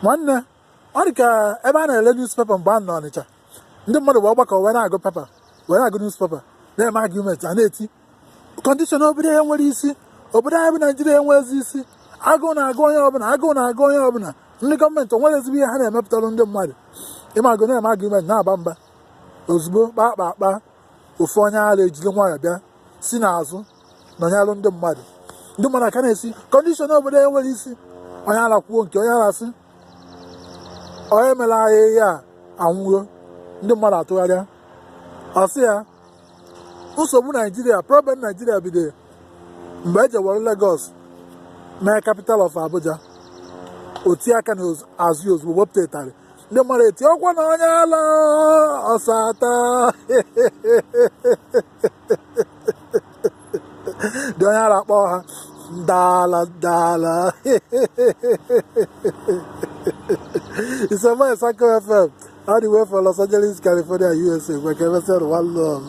Nwanne, ọ dị ka ebe a na-ele newspaper mgbe a nọ Ọnịcha, ndị mmadụ wee gbakọ wee na-agụ paper, wee na-agụ newspaper, na-eme argument, a na-eti condition obodo ya nwere isi, obodo anyị bụ Naijiria enwezi isi, agụụ na-agụ onye ọbụla, agụụ na-agụ onye ọbụla, ndị gọọmenti o nwere ezigbo ihe ha na-emepụtalụ ndị mmadụ. Ịmagụ na-eme argument, na-aba mba, ozugbo kpaa kpa akpa, ofu onye ara ejiri nwayọọ bịa si n'azụ nọnyelụ ndị mmadụ. Ndị mmadụ aka na-esi condition obodo ya nwere isi, onye ara kwuo nke onye ara sị onye mere anyị ihe a anwụgo. Ndị mmadụ atụgharịa, ọ sị ya nsogbu Naijiria, problem Naijiria bido mgbe eji were Lagos mee capital of Abuja. O tie aka n'azụ ya ozugbo, wepụta ịtarị, ndị mmadụ eti ọkwa na onye ala ọsata dị, onye ara kpọọ ha dala dala. It's a boy Sako FM all the way from Los Angeles, California, USA. One love.